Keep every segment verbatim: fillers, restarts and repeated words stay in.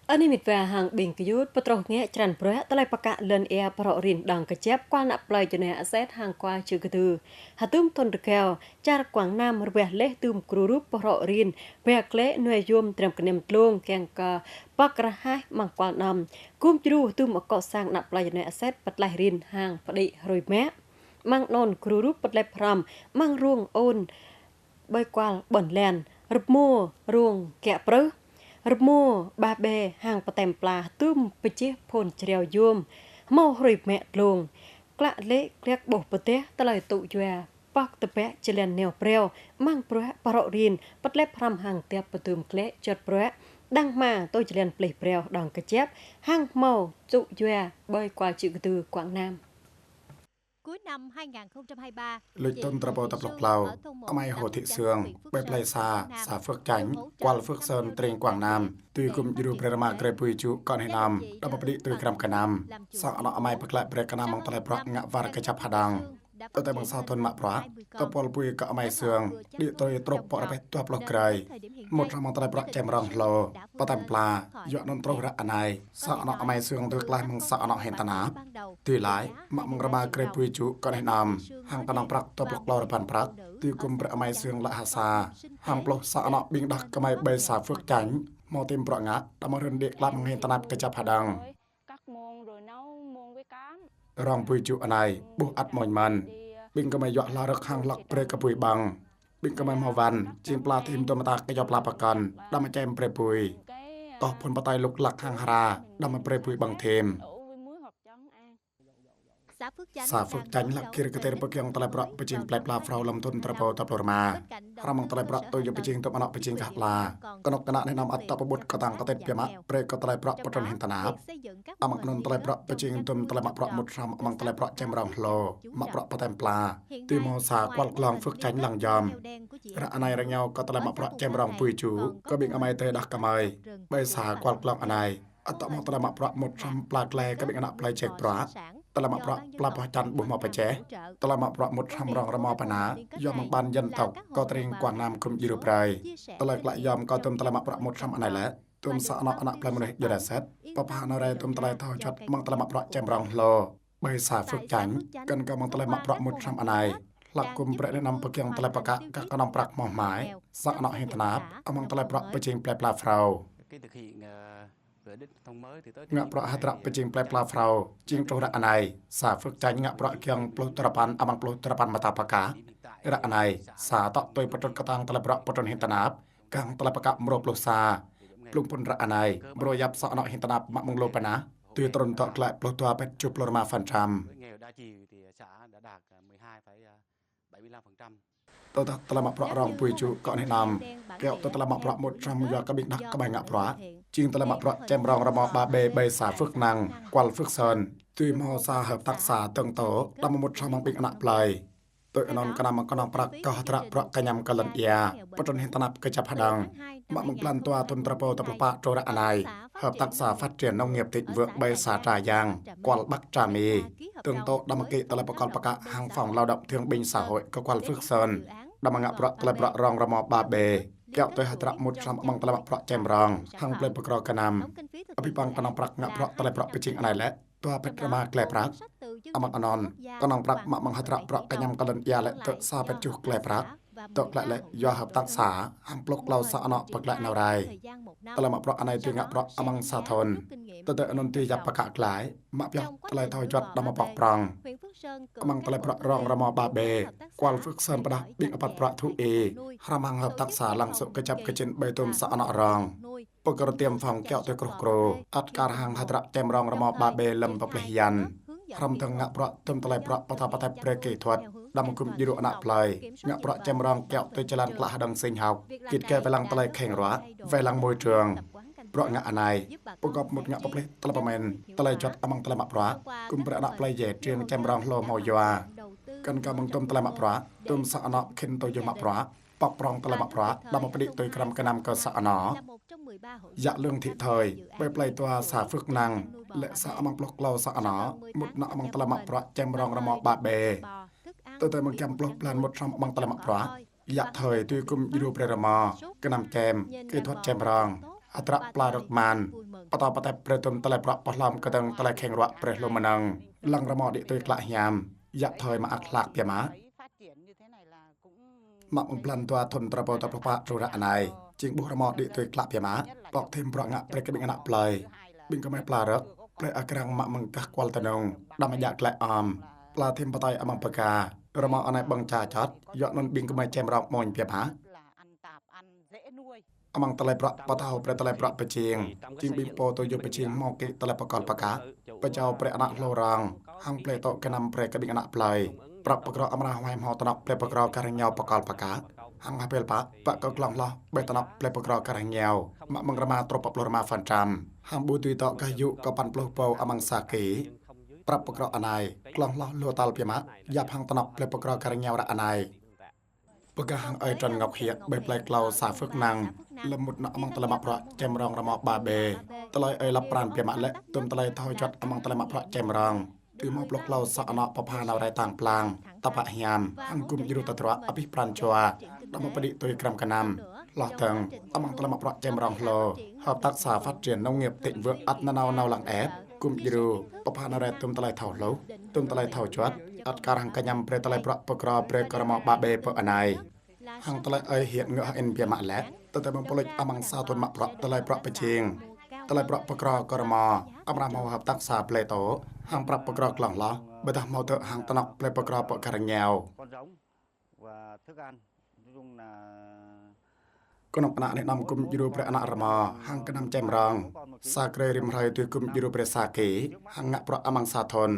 Ơ nai mĭt wa hăng ƀing gơyut, pơtrôh ngă črăn bruă tơlơi pơkă lŏn ia pơhrŏ rin Đong Kơjăp kual ană plơi Čơnai Aset hăng kual čư̆ Kơdư. Hơdôm thŭn rơgao, čar Quảng Nam rơbeh laih hơdôm gru rup pơhrŏ rin, ba klĕ nua yôm dram kơnem tlông kiăng kơ pŏk rơhaih amăng kual anom. Gum djru hơdôm akŏ sang ană plơi Čơnai Aset pơtlaih rin hăng pơđĭ hrơi mă. Amăng anŭn gru rup pơtlep hrŏm amăng rông ôn ƀơi kual ƀôn lan, rơmô rông kiă prưh, rơmô ba be hăng pơtĕm pla hơdôm pơjeh phôn jrao yôm, hmâo hrơi mă tlông. Klă lĕ kliăk ƀuh pơdeh tơlơi tŭ yua, pŏk tơbiă jơlan neo breo amăng bruă pơhrŏ rin, pơtlep hrŏm hăng djăp hơdôm klĕ čơt bruă đang hmua tui jơlan plih breo Đong Kơjăp hăng hmâo tŭ yua ƀơi kual čư̆ Kơdư Quảng Nam. Luč thŭn dua rơbâo dua pluh klâo, amai Hồ Thị Sương, ƀơi plơi Sa, xã Phước Chánh, kual Phước Sơn, tring Quảng Nam, tui gum djru brơi rơma grê bui jŭ kơ anih anom, đah mơ̆ pơđĭ tui gram gơnam. Sang anŏ amai pơklă brơi kơnam amăng tơlơi bruă ngă war kơjăp hơđong. Tơdơi amăng sa thŭn mă bruă, tơpul bui kơ amai Sương, đĭ tui truh pŏk rơbeh dua pluh grơi. Mŭt hrŏm amăng tơlơi bruă čem rong hlô, pơtĕm pla, yua anŭn truh ră anai, sang anŏ amai Sương dưi klaih amăng sang anŏ hin tơnap. Tui laĭ, mă amăng rơma grê bui jŭ kơ anih anom, hăng kơnơ̆ng prăk dua pluh klâo rơbăn prăk, tui gum brơi amai Sương lă ha sa, hăng pluh sang anŏ ƀing đah kơmơi ƀơi xã Phước Chánh, hmâo tĭm bruă ngă, đah mơ̆ rơnŭk đĭ klaih amăng hin tơnap kơjăp hơđong. Rong bui jŭ anai, ƀuh ăt amoñ mơ̆n. Ƀing kơmơi yua hla rơ̆k hăng hlăk brơi kơ bui ƀơ̆ng. Ƀing kơmơi hmâo wăn, jing pla thim dua mơta kơyâo pla pơkŏn, đah mơ̆ čem brơi bui. Kơh phŭn pơtơi lŭk lăk hăng hra, đah mơ̆ brơi bui ƀơ̆ng thim. Xã Phước Chánh hlăk gir kơtir pơgiŏng tơlơi bruă pơjing plei pla phrâo lơ̆m thŭn dua rơbâo dua pluh rơma. Hrŏm amăng tơlơi bruă tui yua pơjing dŭm anŏ pơjing gah ala. Kơnuk kơna anih anom ăt dŏ pơƀut kơtang kơtit biă mă, brơi kơ tơlơi bruă pơtrŭn hin tơnap. Amăng anŭn tơlơi bruă pơjing dŭm tơlơi mă bruă mŭt hrŏm amăng tơlơi bruă čem rong hlô, mă bruă pơtĕm pla. Tui hmâo sa kual glông Phước Chánh lăng yom. Ră anai rơngiao kơ tơlơi mă bruă čem rong bui jŭ, kơ ƀing amai adơi đah kơmơi. Ƀơi sa kual glông anai, ăt dŏ hmâo tơlơi mă bruă mŭt hrŏm pla glai kơ ƀing ană plơi jek bruă. Tơlơi mă bruă pla boh čan ƀu hmâo pơjeh. Tơlơi mă bruă mŭt hrŏm rong rơmô pơna, yua mơ̆ng ban dân tộc, kơ tring Quảng Nam gum djru brơi. Tơlơi klă yom kơ dŭm tơlơi mă bruă mŭt hrŏm anai lĕ, dŭm sang anŏ ană plơi mơnuih djuai rai sĕt, pơpha nao rai dŭm tơlơi thâo juăt amăng tơlơi mă bruă čem rong hlô. Ƀơi xã Phước Chánh, kơnơ̆ng kơ amăng tơlơi mă bruă mŭt hrŏm anai, hlăk gum brơi anih anom pơgiŏng tơlơi pơkă gah kơnơ̆ng prăk hmâo hmai, sang anŏ hin tơnap, amăng tơlơi bruă pơjing plei pla phrâo. Ngă bruă hơdră pơjing plei pla phrâo, jing truh ră anai, xã Phước Chánh ngă bruă giŏng pluh duarơpăn amăng pluh duarơpăn mơta pơkă. Ră anai, xã dŏ tui pơtrŭt kơtang tơlơi bruă pơtrŭn hin tơnap, gah tơlơi pơkă mrô pluh sa. Blung phŭn ră anai, mrô yap sang anŏ hin tơnap mă mơ̆ng lu pơnah, tui trŭn dŏ glaĭ pluh dua pĕt tơjuh pluh rơma phần trăm. Tơdah tơlơi mă bruă rong bui jŭ kơ anih anom, kiaŏ tui tơlơi mă bruă mŭt hrŏm yua kơ ƀing đah kơmơi ngă bruă, jing tơlơi mă bruă čem rong rơmô ba B ƀơi xã Phước Năng, kual Phước Sơn, tui hmâo sa hợp tác xã dơ̆ng tŏ, đah mơ̆ mŭt hrŏm hăng ƀing ană plơi. Tui anŭn kơnam mơ̆ng kơnơ̆ng prăk kơ hơdră bruă kơñăm kơ lŏn ia, pơtrŭn hin tơnap kơjăp hơđong. Mă mơ̆ng blan dua thŭn dua rơbâo dua pluh pă truh ră anai, hợp tác xã phát triển nông nghiệp thịnh vượng ƀơi xã Trà Giang, kual Bắc Trà My, dơ̆ng tŏ đah mơ̆ kĭ tơlơi pơkŏl pơkă hăng phòng lao động thương binh xã hội kơ kual Phước Sơn, đah mơ̆ ngă bruă tơlơi bruă rong rơmô ba B, kiaŏ tui hơdră mŭt hrŏm amăng tơlơi mă bruă čem rong, hăng plei pơkro kơnam. Abih bang kơnơ̆ng prăk ngă bruă tơlơi bruă pơjing anai lĕ, dua pĕt rơma glai prăk. Amăng anŭn, kơnơ̆ng prăk mă mơ̆ng hơdră bruă kơñăm kơ lŏn ia lĕ tơ sa pĕt tơjuh glai prăk. Tŏ glaĭ lĕ yua hợp tác xã, hăng pluh klâo sang anŏ pơglaĭ nao rai. Tơlơi mă bruă anai dưi ngă bruă amăng sa thŭn. Tơdơi anŭn dưi yap pơkă glaĭ, mă pioh tơlơi thâo juăt đah mơ̆ pŏk prŏng. Amăng tơlơi bruă rong rơmô ba B, kual Phước Sơn pơdah ƀing apăt bruă thú y, hrŏm hăng hợp tác xã lăng sŭ kơjăp kơjin ƀơi dŭm sang anŏ rong. Pơkơr tiêm phòng kiaŏ tui kruh kru, ăt kar hăng hơdră čem rong rơmô ba B lơ̆m pơplih yan. Hrŏm dơ̆ng ngă bruă dŭm tơlơi bruă pơtô pơtep brơi kỹ thuật, đah mơ̆ gum djru ană plơi, ngă bruă čem rong kiaŏ tui jơlan klă hơđong sinh học, git gai wai lăng tơlơi kheng ruă, wai lăng môi trường. Bruă ngă anai, pơgop mŭt ngă pơplih tơlơi pơmĭn, tơlơi juăt amăng tơlơi mă bruă, gum brơi ană plơi jĕ triêng čem rong hlô hmâo yua. Kơnơ̆ng kơ mơ̆ng dŭm tơlơi mă bruă, dŭm sang anŏ khĭn tui yua mă bruă, pŏk prŏng tơlơi mă bruă, đah mơ̆ pơđĭ tui gram gơnam kơ sang anŏ. Yă Lương Thị Thời, ƀơi plei dua xã Phước Năng, lĕ sa amăng pluh klâo sang anŏ, mŭt nao amăng tơlơi mă bruă čem rong rơmô ba B. Tơdơi mơ̆ng giăm pluh blan mŭt hrŏm amăng tơlơi mă bruă, yă Thời dưi gum djru brơi rơmô, gơnam čem, kỹ thuật čem rong, hơdră pla rơ̆k man. Pơtao pơtep brơi tơm tơlơi bruă pơhlom kơdơ̆ng tơlơi kheng ruă brơi hlô mơnơ̆ng. Lăng rơmô đĭ tui klă hiam, yă thơi mă ak hlak biă mă. Mă mơ̆ng blan dua thŭn tơrơbâo dua pluh pă truh ră anai, jing ƀuh rơmô đĭ tui klă biă mă, pŏk thêm bruă ngă brơi kơ ƀing ană plơi. Ƀing gơmơi pla rơ̆k, plơi Akrang mă mơ̆ng gah kual tơnung, đăm mă djă glaĭ ôm. Pla thêm pơtơi amăng pơga, rơmô anai ƀơ̆ng ča čăt, yua anŭn ƀing gơmơi čem rong amoñ biă mă. Amăng tơlơi bruă pơtao brơi tơlơi bruă pơjing, jing ƀing pô tui yua pơjing hmâo kĭ tơlơi pơkŏl pơkă, pơjao brơi ană hlô rong, hăng plơi tŏ gơnam brơi kơ ƀing ană plơi. Prăp pơkrô amra huai hmâo tơnŏk plơi pơkrô kar hơngiao pơkŏl pơkă, hăng hơbel pă, pă kơ glông hloh ƀơi tơnŏk plơi pơkrô kar hơngiao, mă mơ̆ng rơma truh pă pluh rơma phần trăm, hăng ƀu dưi dŏ gah yŭ kơ păn pluh pô amăng sa kĭ. Prăp pơkrô anai, glông hloh lu tal biă mă, yap hăng tơnŏk plơi pơkrô kar hơngiao ră anai. Pơgah hăng ơi Trần Ngọc Hiệp ƀơi plơi Klâo xã Phước Năng, lơ̆m mŭt nao amăng tơlơi mă bruă čem rong rơmô ba B. Tơlơi ơi lăp pran biă mă lĕ, tơm tơlơi thâo juăt amăng tơlơi mă bruă čem rong. Tui hmâo pluh klâo sa anŏ pơpha nao rai tang plang, tơpă hiam, hăng gum djru tơdruă abih pran jua, đăm mơ̆ pơđĭ tui gram gơnam. Hloh dơ̆ng, amăng tơlơi mă bruă čem rong hlô, hợp tác xã phát triển nông nghiệp thịnh vượng ăt nanao nao lăng ĕp, gum djru, pơpha nao rai tơm tơlơi thâo hluh, tơm tơlơi thâo juăt, ăt kar hăng kơñăm brơi tơlơi bruă pơkrô brơi kơ rơmô ba B pơ anai. Hăng tơlơi ơi Hiệp ngă hăng in biă mă lĕ, tơdơi mơ̆ng pơlŭč amăng sa thŭn mă bruă tơlơi bruă pơjing, tơlơi bruă pơkrô kơ rơmô, amra hmâo hợp tác xã plơi tŏ, hăng prăp pơkrô glông hloh, ƀôdah hmâo tơ̆ hăng tơnŏk plơi pơkrô pơ kar hơngiao. Kơnuk kơna anih anom gum djru brơi ană rơmô, hăng gơnam čem rong. Sa grơi rĭm hrơi dưi gum djru brơi sa kĭ, hăng ngă bruă amăng sa thŭn.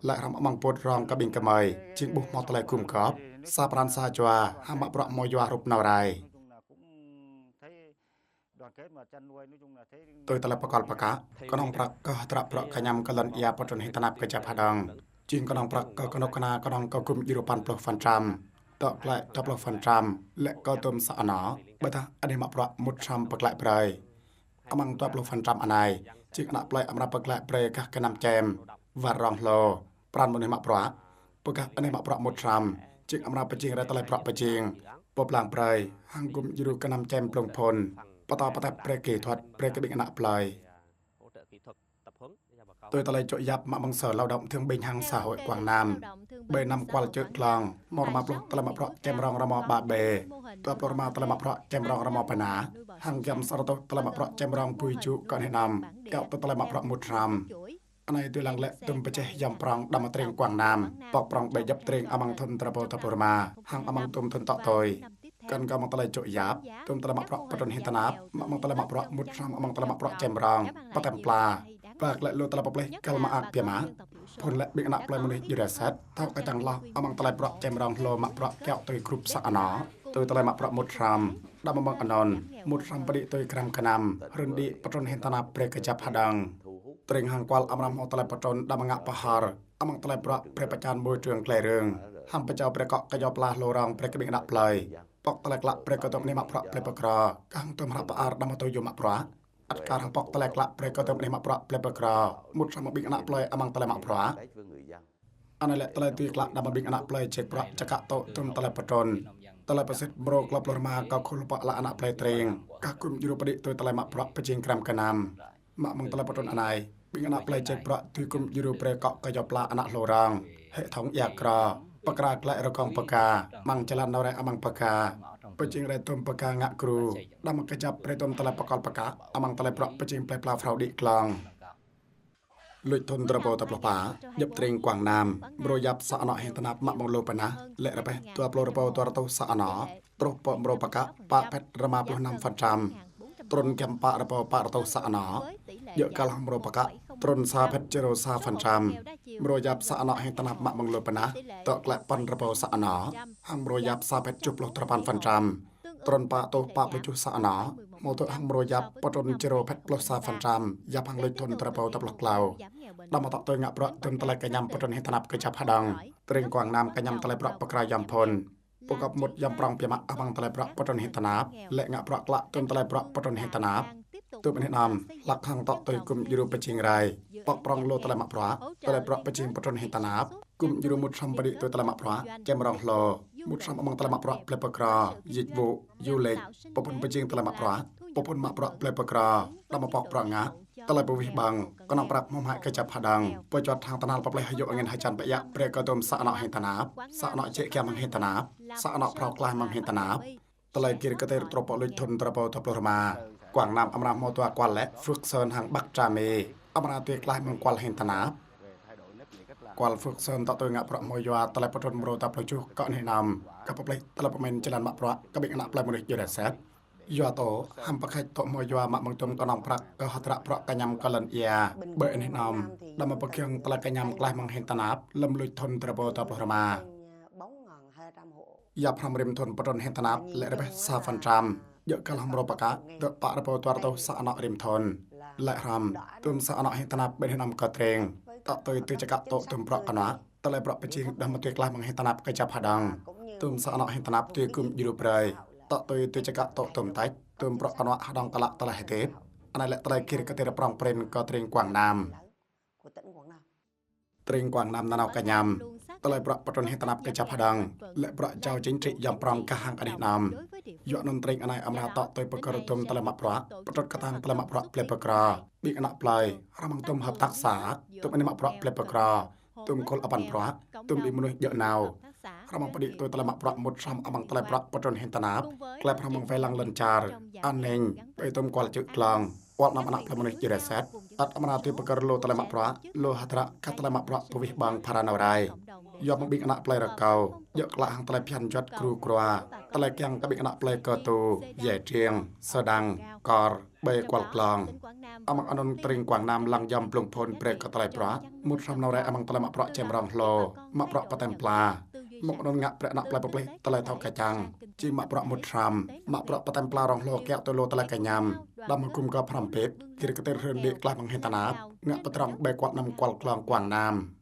Lĕ hrŏm amăng put rong kơ ƀing gơmơi, jing ƀuh hmâo tơlơi gum gŏp. Sa pran sa jua, hăng mă bruă hmâo yua hrup nao rai. Tui tơlơi pơkŏl pơkă, kơnơ̆ng prăk kơ hơdră bruă kơñăm kơ lŏn ia pơtrŭn hĭ tơnap kơjăp hơđong. Jing kơnơ̆ng prăk kơ kơnuk kơna kơnơ̆ng kơ gum djru păn pluh phần trăm, tŏ glaĭ dua pluh phần trăm, lĕ kơ tơm sa anŏ, ƀôdah anih mă bruă mŭt hrăm pơglaĭ brơi. Amăng dua pluh phần trăm anai, jing ană plơi amra pơglaĭ brơi gah gơnam čem, war rong hlô, pran mơnuih mă bruă. Pơgah anih mă bruă mŭt hrăm, jing amra pơjing rai tơlơi bruă pơjing, pơblang brơi, hăng gum djru gơnam čem blung phŭn, pơtao pơtep brơi kỹ thuật, brơi kơ ƀing ană plơi. Tui tơlơi čŏk yap mă mơ̆ng Sở Lao động Thương binh hăng Xã hội Quảng Nam, ƀơi năm kual čư̆ glông, hmâo rơma pluh tơlơi mă bruă čem rong rơmô ba B, dua pluh rơma tơlơi mă bruă čem rong rơmô bơna, hăng giăm sa rơtuh tơlơi mă bruă čem rong bui jŭ kơ anih anom, kiaŏ tơ tơlơi mă bruă mŭt hrăm. Anai dưi lăng lĕ tơm pơjeh yom prong đăm mơ̆ tring Quảng Nam, pŏk prong ƀơi djŏp tring amăng thŭn tơrơbâo dua pluh rơma, hăng amăng tơm thŭn tŏ tui. Kăn kơ amăng tơlơi čŏk yap, tơm tơlơi mă bruă pơtrŭn hĭ tơnap, mă amăng tơlơi mă bruă mŭt hrăm amăng tơlơi mă bruă čem rong, pơtăm pla. Pla glaĭ lu tơlơi pơplih kăl mơak biă mă. Phŭn lĕ ƀing ană plơi mơnuih djru sĕt, thâo kơčăng hloh amăng tơlơi bruă čem rong hlô mă bruă kiaŏ tui grup sa anŏ. Tui tơlơi mă bruă mŭt hrăm, đăm mơ̆ng anŭn, mŭt hrăm pơđĭ tui gram gơnam, rơ̆n đĭ pơtrŭn hĭ tơnap brơi kơjăp hơđong. Tring hăng kual amra hmâo tơlơi pơtrŭn đăm ngă pơhar, amăng tơlơi bruă brơi pơčan môi trường glaĭ rưng, hăng pơjao brơi akŏ kơjâo pla hlô rong brơi kơ ƀing ană plơi. Pŏk tơlơi klă brơi kơ tơm anih mă bruă plơi pơkrô, kah hăng tơm hră pơar đăm mơ̆ tui yua mă bruă. Ăt kar hăng pŏk tơlơi klă brơi kơ tơm anih mă bruă plơi pơkrô, mŭt hrăm ƀing ană plơi amăng tơlơi mă bruă. Anai lĕ tơlơi tui klă đăm ƀing ană plơi jek bruă čơkă tŏ tơm tơlơi pơtrŭn. Tơlơi pơsit mrô klâo pluh rơma kơ khul pă ala ană plơi tring, kah gum djru pơđĭ tui tơlơi mă bruă pơjing gram gơnam. Mă mơ̆ng tơlơi pơtrŭn anai, ƀing ană plơi jek bruă dưi gum djru brơi akŏ kơjâo pla ană hlô rong, hệ thống ia krô, pơkra glaĭ rơkông pơga, mơ̆ng jơlan nao rai amăng pơga, pơjing rai tơm pơga ngă gru, đăm kơjăp brơi tơm tơlơi pơkŏl pơkă, amăng tơlơi bruă pơjing plơi pla phrâo đĭ glông. Luč thŭn tơrơbâo dua pluh pă, djŏp tring Quảng Nam, mrô yap sa anŏ hĭ tơnap mă mơ̆ng lu bơnah, lĕ rơbeh dua pluh rơbâo dua rơtuh sa anŏ, truh pơ mrô pơkă pă phĕt rơma pluh năm phần trăm, trŭn giăm pă rơbâo pă rơtuh sa anŏ, djơ̆ kăl hăng mrô pơkă, trŭn sa phĕt čơrô sa phần trăm, mrô yap sa anŏ hĭ tơnap mă mơ̆ng lu bơnah, tŏ glaĭ păn rơbâo sa anŏ, hăng mrô yap sa phĕt tơjuh pluh duapăn phần trăm. Trŭn pă rơtuh pă pluh tơjuh sa anŏ, hmâo tơ̆ hăng mrô yap pơtrŭn čơrô phĕt pluh sa phần trăm, yap hăng luč thŭn tơrơbâo dua pluh klâo. Đăm mơ̆ tŏ tui ngă bruă tơm tơlơi kơñăm pơtrŭn hĭ tơnap kơjăp hơđong. Tring Quảng Nam kơñăm tơlơi bruă pơkra yom phŭn. Pơgop mŭt yom prong biă mă amăng tơlơi bruă pơtrŭn hĭ tơnap, lĕ ngă bruă klă tơm tơlơi bruă pơtrŭn hĭ tơnap. Tơm anih anom, hlăk hăng tŏ tui gum djru pơjing rai. Pŏk prong lu tơlơi mă bruă, tơlơi bruă pơjing pơtrŭn hĭ tơnap. Gum djru mŭt hrăm pơđĭ tui tơlơi mă bruă, čem rong hlô, mŭt hrăm amăng tơlơi mă bruă plơi pơkrô, dịch vụ, du lịch, pơphŭn pơjing tơlơi mă bruă, pơphŭn mă bruă plơi pơkrô, đăm mơ̆ pŏk bruă ngă, Tơlơi pơwih ƀơ̆ng, kơnơ̆ng prăk hmâo hmă kơjăp hơđong, pơjuăt hăng tơhnal pơplih hyu angĭn hơjăn pơiă brơi kơ tơm sa anŏ hên tơnap, sa anŏ jĕ kiăng mơ̆ng hên tơnap, sa anŏ phrâo klaih mơ̆ng hên tơnap. Tơlơi gir kơtir truh pơ luč thŭn dua rơbâo dua pluh rơma, Quảng Nam amra hmâo dua kual lĕ Phước Sơn hăng Bắc Trà My, amra tui klaih mơ̆ng kual hên tơnap. Kual Phước Sơn tŏ tui ngă bruă hmâo yua tơlơi pơtrŭn mrô dua pluh tơjuh kơ anih anăm, kơ pơplih tơlơi pơmĭn jơlan mă bruă kơ ƀing ană plơi mơnuih Jrai Sĕt. Yua tŏ, hăm pơkhač tŏ hmâo yua mă mơ̆ng tơm kơnơ̆ng prăk kơ hơdră bruă kơñăm kơ lŏn ia ƀơi anih anăm, đăm mơ̆ pơgiŏng tơlơi kơñăm klaih mơ̆ng hên tơnap lơ̆m luč thŭn dua rơbâo dua pluh rơma. Yap hrăm rĭm thŭn pơtrŭn hên tơnap lĕ rơbeh sa phần trăm, djơ̆ kơ hlŏng mrô pơkă dŏ pă rơbâo dua rơtuh sa anŏ rĭm thŭn. Lĕ hrăm, tơm sa anŏ hên tơnap ƀơi anih anăm kơ tring, tŏ tui tui čơkă tŏ tơm bruă kơnuă, tơlơi bruă pơjing đah mơ̆ tui klaih mơ̆ng hên tơnap kơjăp hơđong. Tơm sa anŏ hên tơnap tui gum djru brơi, tŏ tui tui čơkă tŏ tơm tač, tơm bruă kơnuă hơđong kơlă tơlơi hơdip. Anai lĕ tơlơi gir kơtir prŏng prin kơ tring Quảng Nam. Tring Quảng Nam nanao kơñăm, tơlơi bruă pơtrŭn hên tơnap kơjăp hơđong, lĕ bruă jao chính trị yom prŏng gah hăng anih anăm. Yua anŭn tring anai amra tŏ tui pơgơ̆r tơm tơlơi mă bruă, pơtrŭt kơtang tơlơi mă bruă plơi pơkro, ƀing ană plơi, hrŏm hăng tơm hợp tác xã, tơm anih mă bruă plơi pơkro, tơm khul apăn bruă, tơm ƀing mơnuih djơ̆ nao. Hrŏm hăng pơđĭ tui tơlơi mă bruă mŭt hrŏm amăng tơlơi bruă pơtrŭn hên tơnap, klep hrŏm hăng wai lăng lŏn čar, an ninh, ƀơi tơm kual čư̆ glông, wăl anăm ană plơi mơnuih Jrai Sĕt, ăt amra tui pơgơ̆r lu tơlơi mă bruă, lu hơdră kơ tơlơi mă bruă pơwih ƀơ̆ng phara nao rai. Yua mơ̆ng ƀing ană plơi rơkâo, djơ̆ klă hăng tơlơi phiăn juăt gru grua, tơlơi kiăng kơ ƀing ană plơi Kơ Tu, Yai Triêng, Sơ Đăng, Kor, ƀơi kual glông. Amăng anŭn tring Quảng Nam lăng yom blung phŭn brơi kơ tơlơi bruă, mŭt hrŏm nao rai amăng tơlơi mă bruă čem rong hlô, mă bruă pơtăm pla. Mơ̆ng anŭn ngă brơi ană plơi pơplih tơlơi thâo kơčăng, jing mă bruă mŭt hrŏm, mă bruă pơtăm pla rong hlô kiaŏ tui lu tơlơi kơñăm, đăm mơ̆ gum gŏp hrŏm bit, gir kơtir hrơn đĭ klaih mơ̆ng hên tơnap, ngă pơdrŏng ƀơi kual anăm kual glông Quảng Nam.